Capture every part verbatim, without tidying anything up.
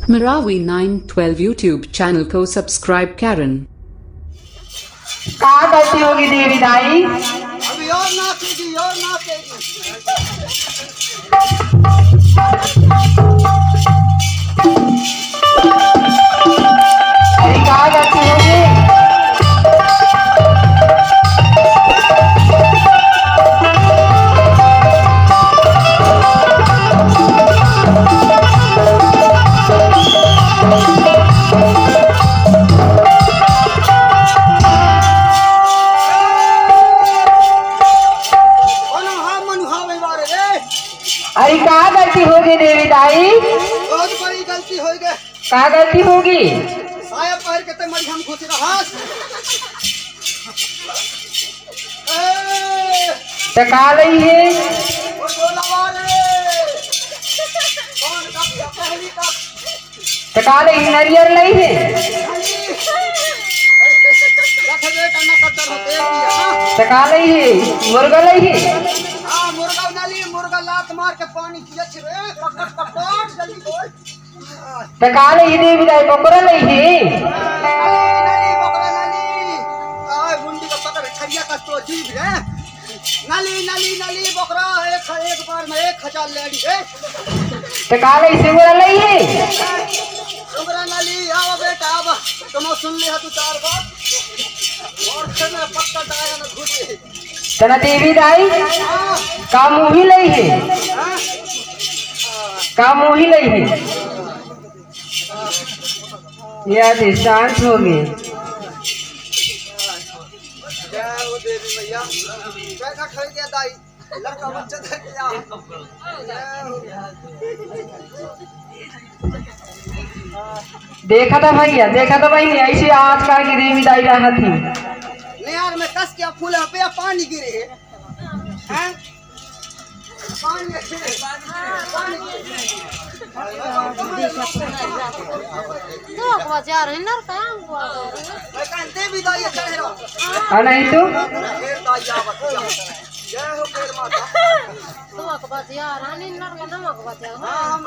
Marawi nine twelve YouTube channel को subscribe करें। का गलती होगे देवी दाई? अभी और नाचेगी, और नाचेगी। अरे का गलती होगे? अरे का गलती होगे देवी दाई? बहुत बड़ी गलती होगे। का गलती होगे? साया पहिर के ते मरिया म घुस रहस। ए! त का लइहे? वो टोला वाले। कौन का पहली का? त का लइहे? नरियर लइहे? रख बेटा ना कत्तर होते दिया। त का लइहे? मुर्गा लइहे? हाँ, मुर्गा ना ली, मुर्गा लात मार के पानी पियत रे, पकड़, पकड़, जल्दी बोल। त का लइही देवी दाई, बोकरा लइही? नली, नली, बोकरा नली। आय, मुंडी का पकड़, छरिया का तो जीभ रे। नली, नली, नली, बोकरा, एक, एक बार में एक हजार लेड़ी रे। त का लइही, सिंगुरा लइही? सिंगुरा नली, आवा बेटा, आवा। तुम सुन लिया तू चार बार। और फिर मैं पक्का डाया न घुसे। तना देवी दाई, का मुही लइही? का मुही लइही? या दे, शांत होगे। जय हो देवी मैया। जय का खाई गया दाई। लड़का बच्चा धर के आ। जय हो। देखा था भैया, देखा था बहिनी, ऐसे आजकल के देवी दाई रहत ही। नहीं यार, मैं कस के फूल पे पानी गिरे। हैं? पानी गिरे, पानी गिरे। तो बाजार है ना, काम हुआ। मैं कहते भी दाई चढ़ रहा। हाँ, नहीं तो? फिर दाई आवत। जय हो फेर माता। नमक बतिया, रानी नर का नमक बतिया। हाँ, हम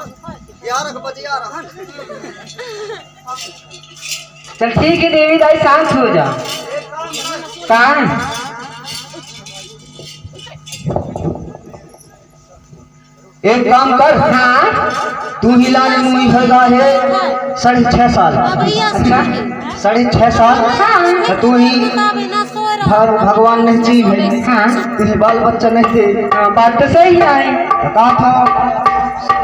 ग्यारह के बतिया रहन। चल ठीक है देवी दाई, शांत हो जा। का? एक काम कर। हाँ। तू ही लाने मुई भगा है साढ़े छह साल। अच्छा। साढ़े छह साल। हाँ। तो तू ही भग-, भगवान नहीं चीज है। हाँ। तू ही बाल बच्चा नहीं थे। हाँ, बात तो सही है। तो कहा था,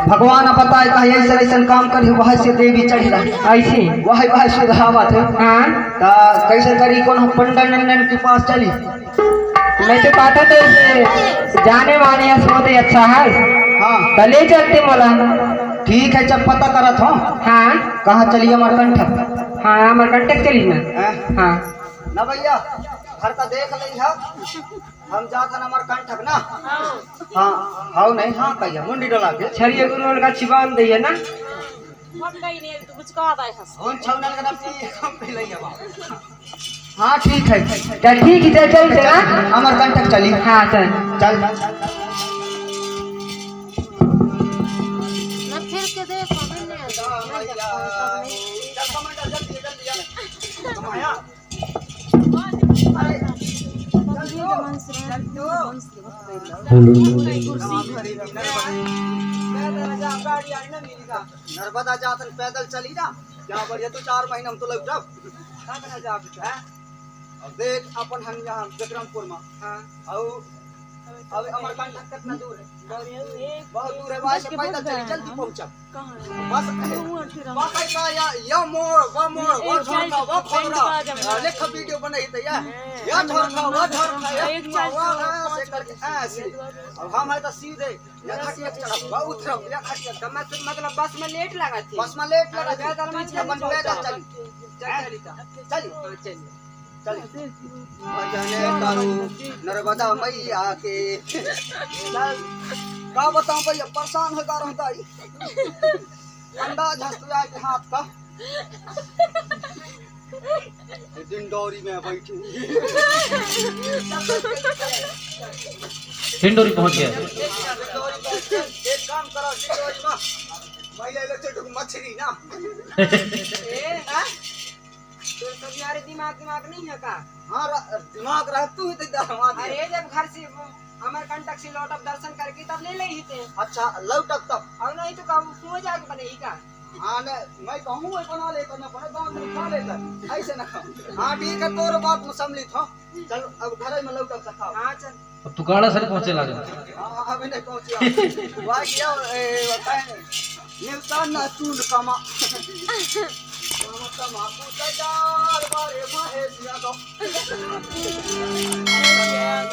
भगवान बताए, कहा, ऐसे, ऐसे काम करी, वह से देवी चढ़ी रही। ऐसे? वह, वह सुधावत है। हाँ। तो कैसे करी, कौन हम पंडन नंदन के पास चली? मैं तो कहता तो इसे जाने वाले हैं, सो तो अच्छा है। हाँ। तो ले चलते मोला। ठीक है, जब पता करत हो। हाँ। कहाँ चलिए अमरकंटक? हाँ, अमरकंटक चली ना। हैं? हाँ। ना भैया, घर का देख ले हा। हम जात हन अमरकंटक ना। हाँ, हाँ, नहीं, हाँ, कहिया, मुंडी डोला के। छरिया गुरु का चिबान दइया ना। हम कहीं नहीं, तू कुछ कहा था हंस। हम छौनल का नाम की, हम पहले ही हवा। हाँ, ठीक है। चल, ठीक है, चल, चल, चल, हाँ। अमरकंटक चली। हाँ, चल। चल। ना फिर के देखो, अभी नहीं आता। नहीं देखो, तब नहीं। नर्मदा जाथन पैदल चली ना, क्या बढ़िया, दो चार महीना हम तो लौटब। हैं? अब देख, अपन हम यहाँ विक्रमपुर में। हाँ। अउ अब अमरकंटक कितना दूर है? बहुत दूर है, वहाँ से पैदल चली, जल्दी पहुँचब। कहाँ है? बस, बस ऐसा या, या मोड़, वो मोड़, वो झोंका, वो खोदरा। हाँ, लेखा वीडियो बनाई तो या, हाँ। या झोंका, वो झोंका, या एक कुआं, वो, हाँ, से करके, हाँ, ऐसे। अब हम है तो सीधे, या खटिया चढ़ब, वो उतरब, या खटिया, तो मैं तो, मतलब, बस में लेट लगा थी। बस में लेट लगा थी। पैदल में अपन पैदल चल। चल, चल, चल। चल। हाँ, चल। चल। भजन करो नर्मदा मैया के। चल। का बताऊं भैया, परेशान हो जा रहा था। अंदाज हंस गया के हाथ का। ये डिंडोरी में बैठी। डिंडोरी पहुंच गया। एक काम करो, डिंडोरी में। पहले ले चुटुक मछली ना। ए, हाँ? तोर सब यार दिमाग, दिमाग नहीं है का? हाँ, र-, दिमाग रह तू ही तो दरवा दे। अरे, जब घर से वो अमरकंटक से लौटब दर्शन करके तब ले ले ही ते। अच्छा, लौटब तब? और नहीं तो का वो कुआं जाके बने ही का? हाँ, न, मैं कहूँ वो बना लेता, न बने गाँव में खा लेता। ऐसे ना खाओ। हाँ, ठीक है, तोर बात में सम्मिलित हो। चल, अब घर में लौटब तो खाओ। हाँ, चल। अब तू गाड़ा सरे पहुँचे लागे। हाँ, अभी नहीं पहुँचे। वाह, क्या, ए, बताए, मिलता ना चून कमा। कमा तमाकू बाजार बारे महेश यादव।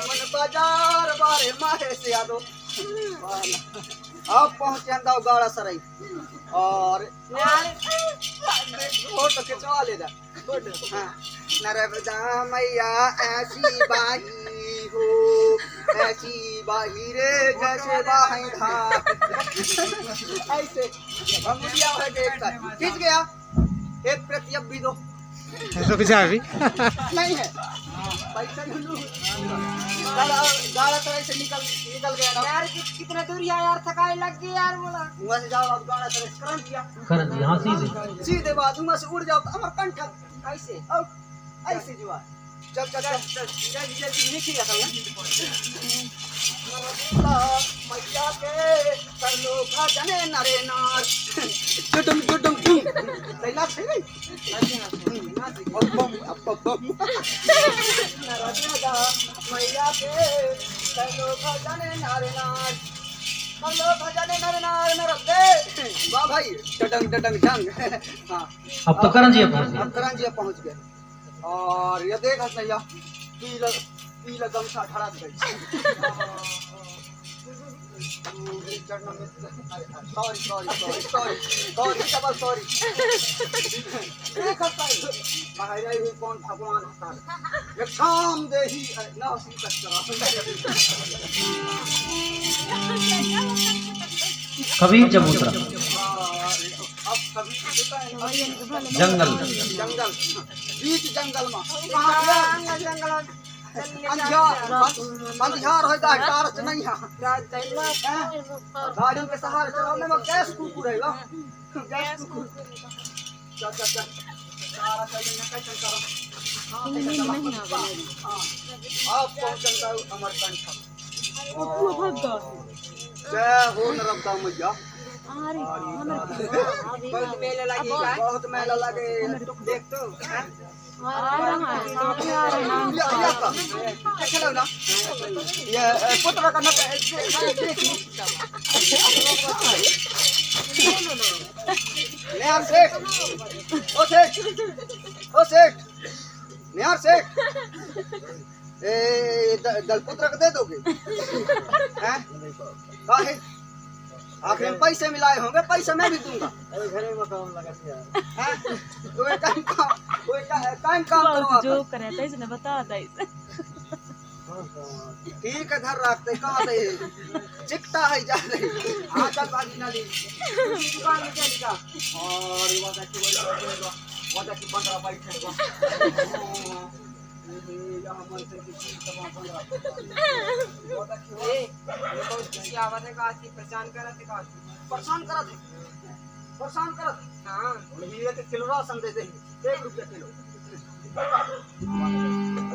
मन बाजार बारे महेश यादव। अब पहुँचे हम गाड़ा सराय। और फोटो खिंचवा ले जा। हाँ। नर्मदा मैया ऐसी बाही हो, ऐसी बाही रे, जैसे बाही धार। ऐसे। हम उड़िया हो गए एक साथ। खींच गया। एक प्रति अब भी दो। रुक जा अभी। नहीं है। पैसा नहीं लूँ। गाड़ा, गाड़ा तो ऐसे निकल, निकल गया ना। यार, कि-, कितना दूर है यार, थकाई लग गई यार, बोला। वहाँ से जाओ, अब गाड़ा तो ऐसे करंट किया। करंट, हाँ, सीधे। सीधे बाजू में से उड़ जाओ, तो अमरकंटक। ऐसे। और ऐसे जुआ। चल, चल, चल, चल। जल्दी, जल्दी, नीचे रखा है। मैया के कर लो भजन नरे नार। टुडुम, टुडुम, टुम। सही नाच है नहीं? Bomb, bomb, bomb, bomb. Narmada मैया के कर लो भजन नरे नार। कर लो भजन नरे नार, नर दे। वाह भाई, डडंग, डडंग, डंग। हाँ। अब तो करंजिया पहुंच गए। अब करंजिया पहुंच गए। और ये देख हस भैया, पीला, पीला गमछा धड़क गई। Sorry, sorry, sorry, sorry, sorry, sorry, double sorry. देख हस भाई, बाहर आई हुई कौन भगवान होता है? एक शाम दे ही है, ना उसी तक करा। कबीर चबूतरा। अब कभी जंगल। जंगल, बीच जंगल में। कहाँ पे? जंगल, जंगल। अंधियार, अंधियार है, गाड़ी टार्च नहीं है। हैं? गाड़ी के सहारे चलाने में गैस कुकुर है, गैस कुकुर। चल, चल, चल। सारा चल, यहाँ का चल, सारा। हाँ, इन्हें नहीं आवे। हाँ। आप पहुँचल जाओ अमरकंटक। जय हो नर्मदा मैया। अरे, हमर बहुत मेला लगे, बहुत मेला लगे। देख तो, हैं? आ रहा है, सामने आ रहा है। ये, ये आपका। देख लो ना। ये, ए, पुत्र का ना, ए, ए, ए, ए, निहार सेठ। ओ सेठ। ओ सेठ। निहार सेठ। ए, द-, दलपुत्र को दे दोगे? हैं? काहे? आखिर में पैसे मिलाए होंगे, पैसे मैं भी दूंगा। अरे, घरे में काम लगा दिया। हैं? तो एक काम, वो एक का-, काम, काम करो आप। जो करे था, इसने बता दा इसे। ठीक है, धर रखते, कहाँ दे? चिकटा है, जा रही। हाँ, चल, बाजी ना ली। दुकान में क्या लिखा? और ये वादा की, वादा की, वादा की बंदरा बैठे हुआ। ये, ये, यहाँ मन से की चीज सब बंदरा। वादा की, ए, ये बहुत खुशी आवा थे, कहा कि परेशान करा थे, कहा। परेशान करा थे? परेशान करत। हाँ। ये तो किलो राशन दे दे, एक रुपया किलो।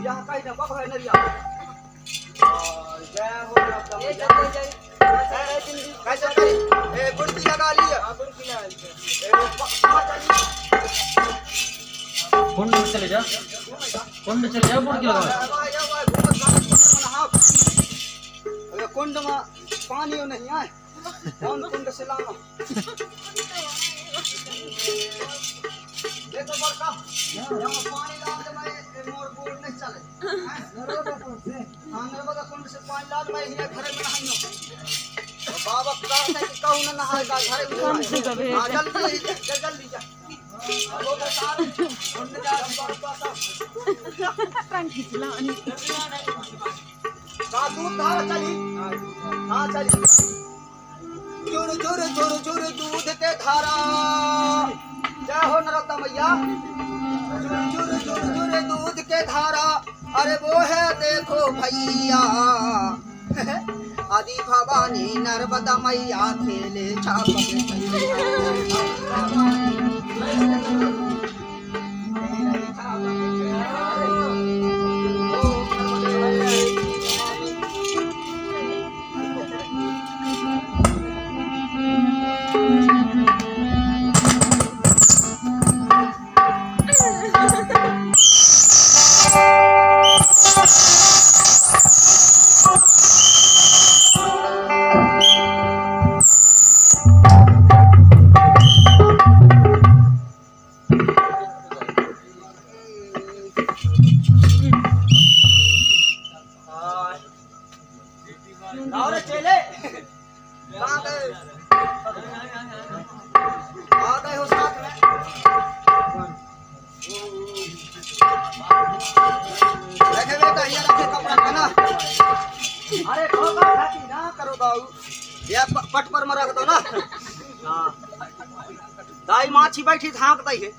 यहाँ कहीं ना बब है नरिया। जय हो, जय हो। ए, जय, जय, जय। कैसे करी? ए, गुड़की लगा ली। हाँ, गुड़की लगा ली। ए, प-, पाँच आदमी। कुंड में चले जा, कुंड में चले जा, गुड़की लगा। अरे, कुंड में पानी नहीं आए। कौन कुंड से लाना? देखो बड़का, यहाँ पानी लान दे, मैं मोर बोर नहीं चले। हैं? हाँ, नर्मदा कुंड से पानी लान, मैं यहाँ घरे में नहाई हूँ। तो बाबा कहा था कि कहूँ ना नहाए का, घरे में नहाए। हाँ, जल्दी, जल्दी, जल्दी जा। वो तो साथ, कुंड जा, बड़का सा। रंग खिचला, अनिल। का दूध धारा चली? हाँ, चली। जुर जुर जुर जुर दूध के धारा। जय हो नर्मदा मैया। जुर जुर जुर जुर दूध के धारा। अरे वो है देखो भैया। आदि भवानी नर्मदा मैया खेले छाप के भैया। ये प-, पट पर में रख दो ना। हाँ। दाई माछी बैठी झांक दई है।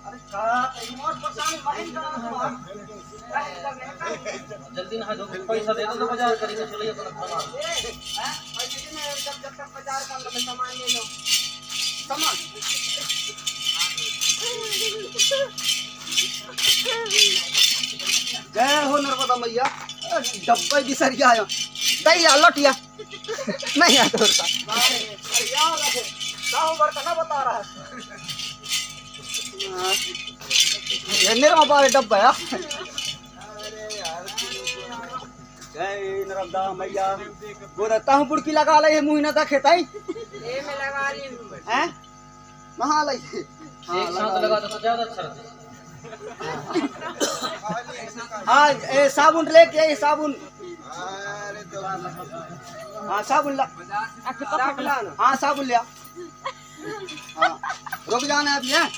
अरे का, कहीं और परेशानी नहीं करना तुम्हारा। जल्दी नहा धो के पैसा दे दो तो बाजार करेंगे, चलिए अपना सामान। हैं? पैसे दे, मैं जब, जब तक बाजार कर लो, मैं सामान ले लो। सामान। जय हो नर्मदा मैया। अरे, डब्बे बिसर गया है। दई या, लौट या। नहीं याद होता। अरे, अरे, याद है। साहू बड़का ना बता रहा है। हाँ। ये मेरा मोबाइल डब्बा है। जय नर्मदा मैया। गोदा ताहू बुड़की लगा ले, मुँह ना देखे ताई। ये मैं लगा ली हूँ। हैं? नहा ले। हाँ, एक साथ लगा दो तो ज्यादा अच्छा रहता। हाँ, ए, साबुन लेके आई, साबुन। हाँ, साबुन ला। हाँ, साबुन ले आ। हाँ, रुक जाना अभी, हैं?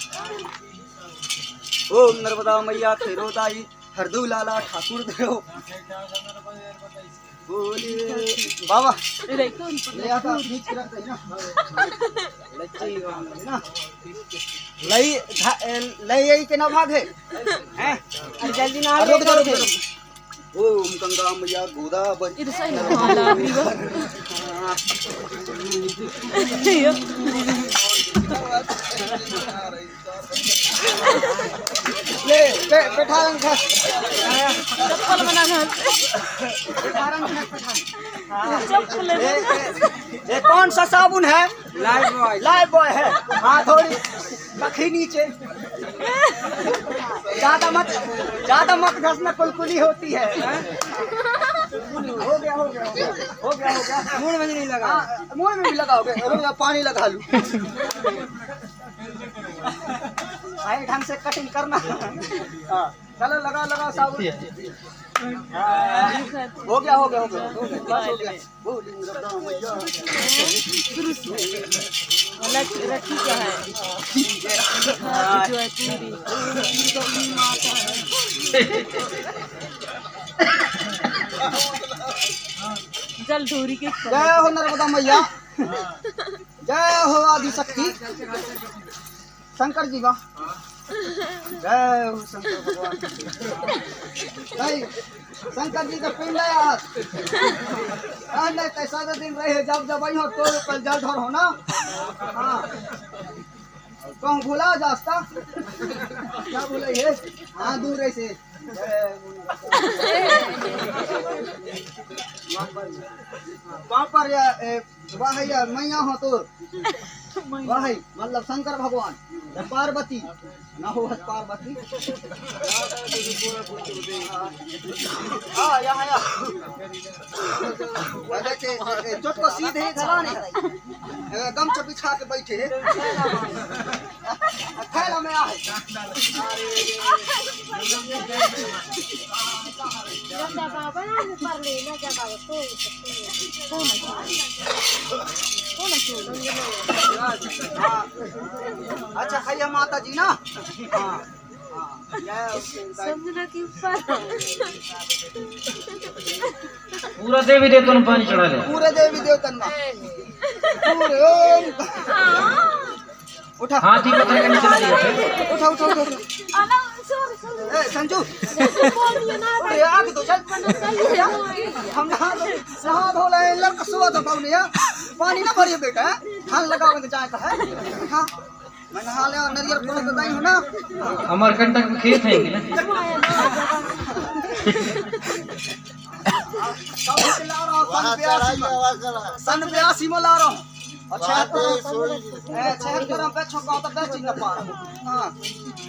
ओम नर्मदा मैया खैरो दाई, हरदू लाला ठाकुर देव। बोलिए बाबा। ले आता, खींच के रख दे ना। लच्ची बांध दे ना। लई धा-, ए, लई आई के ना भागे। हैं? अरे जल्दी ना, अरे रुक जा, रुक जा, रुक जा। ओम गंगा मैया गोदावरी। इधर से ना, हाँ, लाग रही बा। ले, पे-, पेठा रंग था। चप्पल बना घर। पेठा रंग था, पेठा। हाँ। चप्पल ये, ये, ये कौन सा साबुन है? लाइफ बॉय। लाइफ बॉय है। हाँ, थोड़ी रखी नीचे। ज्यादा मत, ज्यादा मत घसना, कुलकुली होती है। हो गया, हो गया, हो गया, हो गया, हो गया। मुंह में नहीं लगा। हाँ, मुंह में भी लगाओगे, रुक जा, पानी लगा लूं। भाई, ढंग से कटिंग करना। हाँ, चलो, लगाओ, लगाओ साबुन। हाँ, हो गया, हो गया, हो गया, हो गया, बस हो गया। बोल, इंद्र दाम या। शुरू से। गलत रखी क्या है? हाँ, जो है पूरी। जल ढोरी के जय हो नर्मदा मैया। जय हो आदिशक्ति। शंकर जी बा। जय हो शंकर भगवान। नहीं, शंकर जी का पिंड है यार। हाँ, नहीं, तो सारा दिन रहे, जब, जब आई हो, तो कल जल ढोर हो ना। हाँ। कहूँ भुला जास्ता। क्या बोले ये? हाँ, दूर ऐसे। पापा या, ए, वाह या, मैया हो तो। वाह, मतलब शंकर भगवान, पार्वती, ना हो पार्वती। हाँ, यहाँ, यहाँ। अरे, ए, ए, चोट को सीधे ही धरा नहीं है। ए, गमछा बिछा के बैठे हैं। थैला में आ है। गंदा बाबा, ऊपर ले, ले जा बाबा, कोई, कोई, कोई ना, कोई ना, कोई। हाँ। अच्छा, हैया माता जी ना। हाँ, हाँ, जय हो शिव दाई। समुद्र के ऊपर। पूरा देवी देवतन पानी चढ़ा ले। पूरे देवी देवतन में। पूरे ओम। हाँ। उठा। हाथी पत्थर के नीचे लग गया। उठा, उठा, उठा, उठा। ए, संजू। अरे, आग तो चल। हम नहा धो, नहा धो ले, लड़का सुबह तो पाऊ नहीं है। पानी ना भरिए बेटा, धान लगावे के जाए का है। हाँ, मैं नहा ले और नरियर फोड़ के दाई हूँ ना। अमरकंटक में खेत है कि ना? सब कुछ ला रहा हूँ, सन बयासी में। सन बयासी में ला रहा हूँ। अच्छा, ए, छह तरह पे छक्का तो बेच ही ना पा रहा। हाँ।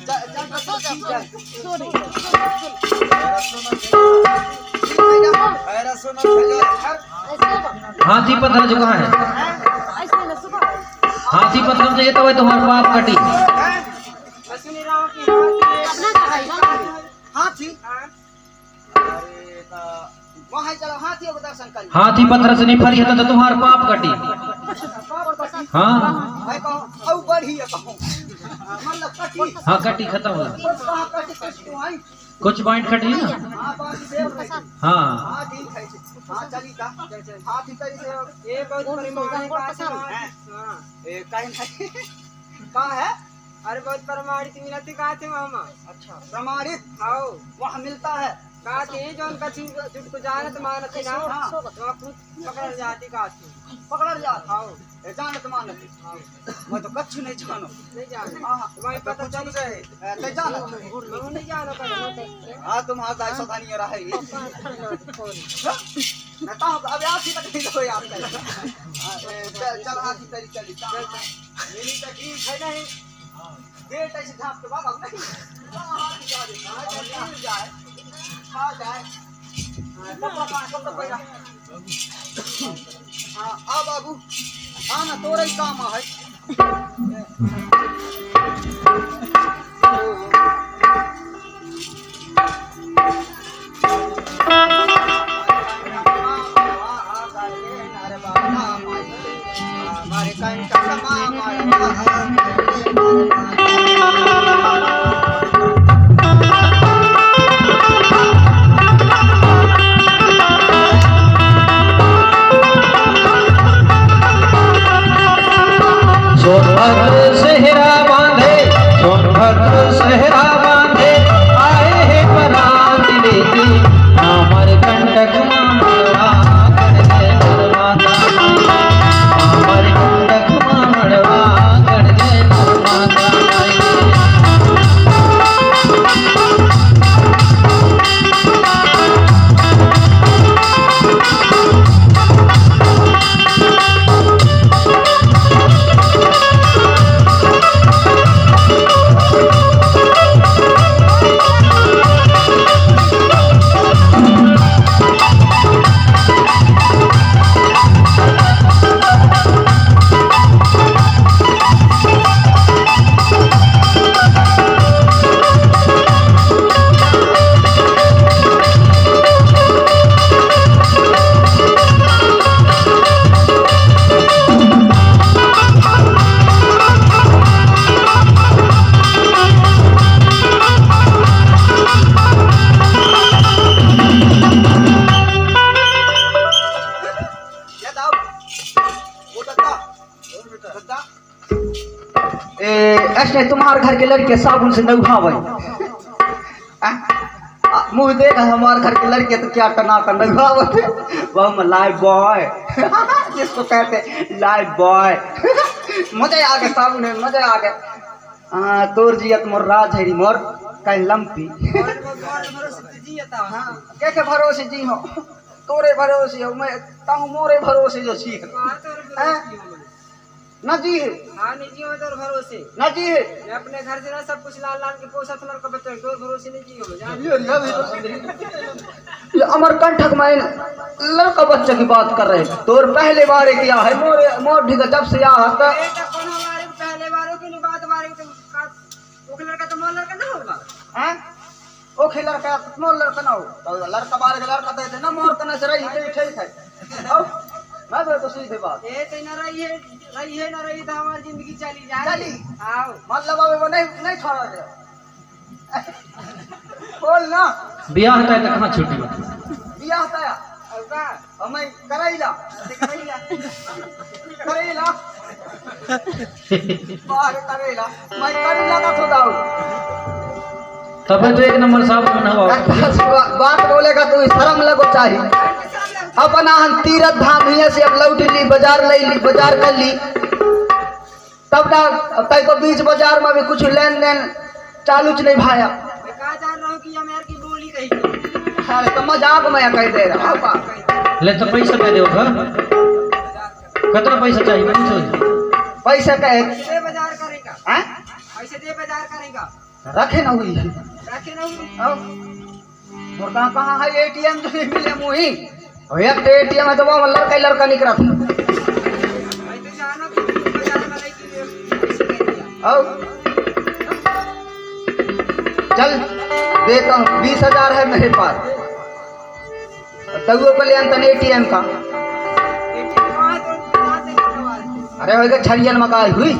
जा, जा, जा, जा, जा। हाथी पत्थर जो कहाँ है? हाथी पत्थर जो ये तो भाई तुम्हारा पाप कटी। हाथी। अरे ना, वहाँ चलो, हाथी को दर्शन कर। हाथी पत्थर से नहीं फरी है तो तुम्हारा पाप कटी। पाप कटी। हाँ। भाई कहो, औ बढ़ी है कहो। मतलब कटी। हाँ, कटी, खतम हो। कुछ कहाँ कटी, कटी तो आई। कुछ point कटी ना। हाँ, बाकी देव कटी। हाँ। हाँ, ठीक है। हाँ, चली का। हाँ, ठीक है, इसे ये बहुत परिमाण है, बात है। हाँ। ए, काहे नहीं? कहाँ है? अरे, बहुत प्रमाणित मिला थी, कहा थे मामा। अच्छा, प्रमाणित? हाँ। वहाँ मिलता है। कहा थे, जो उनका झूठ, झूठ को जानत मानत है ना, हाँ। तो वहाँ खुद पकड़ जाती, कहा थे। पकड़ जाती? हाँ। ए, जानत मानत। हाँ। मैं तो कच्छ नहीं जानो। नहीं जानो। हाँ, हाँ। वहीं तो पता कुछ चल नहीं जाए। ए, ते जानो। मैं नहीं जानो, पर हाँ, तुम्हारा दाई सावधानी रहा है। हाँ? मैं तो अब याद ही तक नहीं लो यार। हाँ, ए, चल, चल, हाथी तेरी चली। चल, चल। मेरी तो ठीक है नहीं। बेटा इसे झाँप के बाबा नहीं। हाँ, हाथी जा दे। हाँ, चल, जाए। खा जाए। हाँ, कपड़ा पहन, कपड़ा पहन। हाँ, आ बाबू, आ ना, तोरा ही काम है। सोनभद्र सेहरा बांधे, सोनभद्र सेहरा बांधे, आए हे परात लेके, हमर कंटक मामड़वा कर दे माता, हमर कंटक मामड़वा कर दे माता। ए, ऐसे तुम्हारे घर के लड़के साबुन से नहावे। आ, आ, मुंह देख, हमारे घर के लड़के तो क्या टनाटन नहावे। वो हम लाइफ बॉय, जिसको कहते हैं लाइफ बॉय। मजा आ गया साबुन में, मजा आ गया। हाँ, तोर जियत मोर राज है री मोर, कहीं लंपी। हाँ, के के भरोसे जी हो, तोरे भरोसे हो, मैं ताहू मोरे भरोसे जो छी। हाँ, तोरे हैं? भरोसे हो। ना जी है। हाँ, नहीं जी हो तोर भरोसे। ना जी है। मैं अपने घर से ना सब कुछ लान लान के पोसत लड़का बच्चा, तोर भरोसे नहीं जी हो, जान। ये, ये भी तो ये अमरकंटक में लड़का बच्चा की बात कर रहे हैं। तोर पहले बार क्या है? मोर, मोर ढिगा जब से आ हता। ए, तो कौन हमारे पहले बारों की नहीं बात, बारे तो का, वो लड़का तो मोर लड़का ना होगा। हैं? ओखे लड़का, मोर लड़का ना हो। तो लड़का बारे के लड़का दे देना, मोर कने से रही, ठीक, ठीक है। अब मैं तो, तो सीधे बात। ए, तो ना रही है, रही है, ना रही तो हमारी जिंदगी चली जाए। चली। आओ। मतलब अब वो नहीं, नहीं छोड़ा दे। बोल ना। बियाह तय तो कहाँ छुट्टी बा? बियाह तय। अब का? अब मैं करैला। करैला। बाहर करैला। मैं करैला का तो दाऊ। तबे तो एक नंबर साफ मन हवा। बा-, बात बोलेगा तो शर्म लगो चाहिए। अपना हम तीरथ धाम हियाँ से अब लौट ली, बाजार ले ली, बाजार कर ली। तब ना, अब तय को बीच बाजार में भी कुछ लेन देन चालू च नहीं भाया। मैं कहा जान रहा हूँ कि हम यार की बोली कही थी। अरे तो मजाक में कह दे रहा हूँ। ले तो पैसा दे दो घर। कितना पैसा चाहिए? पूछो। पैसा का है? पैसे दे बाजार करेगा। हैं? पैसे दे बाजार करेगा। रखे ना हुई। रखे ना हुई। अब और कहाँ, कहाँ है एटीएम जो नहीं मिले मुही? और एक तो एटीएम है तो वो लड़का ही लड़का निकला था। भाई तो जाना कि बाजार में लेके पैसे दे दिया। अब चल देता हूँ, बीस हजार है मेरे पास। तउओ के ले अंतन एटीएम का। एटीएम कहाँ है तो बता दे, करवा दे। अरे होइगा छरियन मकाई हुई।